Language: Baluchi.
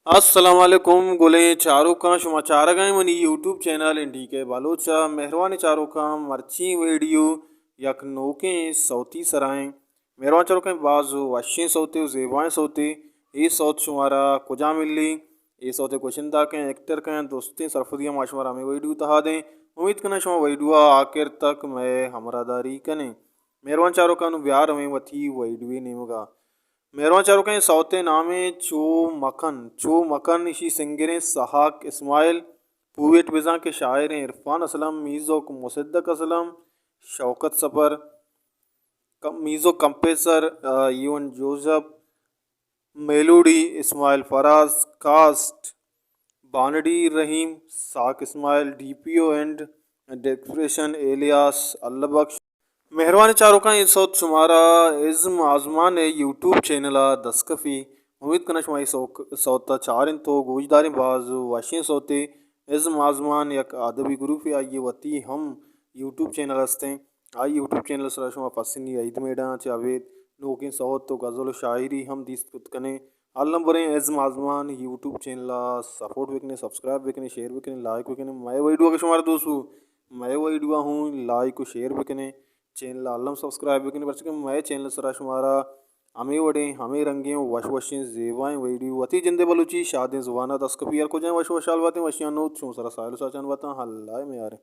السلام علیکم گلیں چاروکاں، شما چارگ ءَ ایں منی یوٹیوب چینل این ڈی کے بلوچ ءَ۔ مہروانیں چاروکاں، مرچی ویڈیو یک نوکیں سوتی سرا ایں۔ مہروان چاروکاں، باز وشیں سوتے و زیبائیں سوتے۔ اے سوت شمارا کجا ملی؟ اے سوت ءِ گوشندہ کئے، ایکٹر کئے، درستیں سرپدی ما شمارا ہمے ویڈیو تہا دیں۔ امید کناں شما ویڈیو ءَ آخر تک مئے ہمراہداری کنیں۔ مہروان چاروکاں، نوں بیا رویں وتی ویڈیو ءِ نیمگا۔ مہروان چاروکاں، اے سوت ءِ نام ایں چو مکن۔ چو مکن، ایشی سنگر ایں سہاک اسماعیل، پوئٹ بزاں کہ شاعر ایں عرفان اسلم، میوزک مصدق اسلم، شوکت سفر، کم-، music composer, uh, Evan Joseph, melody Ismail Faraz, cast Bandi Rahim, ساک Ismail, D P O and decoration Ilyas Allah Bakhsh. مہروانیں چاروکاں، اے سوت شمارا ازم آزمان ءِ یوٹیوب چینل ءَ دست کپی۔ امید کناں شما اے سوک-، سوت ءَ چاریں تو گوش داریں، باز وشیں سوتے۔ ازم آزمان یک ادبی گروپے، آئی ءِ وتی ہم یوٹیوب چینل ہستیں۔ آئی یوٹیوب چینل ءِ سرا شما پسنی عید میڑاں چہ ابید نوکیں سوت و غزل و شاعری ہم دیست کت کنیں۔ الم بریں ازم آزمان یوٹیوب چینل ءَ سپورٹ بکنیں، سبسکرائب بکنیں، شیئر بکنیں، لائک بکنیں۔ مئے ویڈیو اگہ شمارا دوست بو، مئے ویڈیو ءَ ہوں لائک و شیئر بکنیں، چینل ءَ الم سبسکرائب بکنیں، پرچہ کہ مئے چینل ءِ سرا شمارا ہمے وڑیں، ہمے رنگیں وش وشیں زیبائیں ویڈیو وتی جند ءِ بلوچی شادیں زبان ءَ دست کپی۔ ہر کجائیں وش وشحال باتیں، وشیاں نود شما سرا ساہیل و ساچان باتاں۔ اللہ ءِ میاریں۔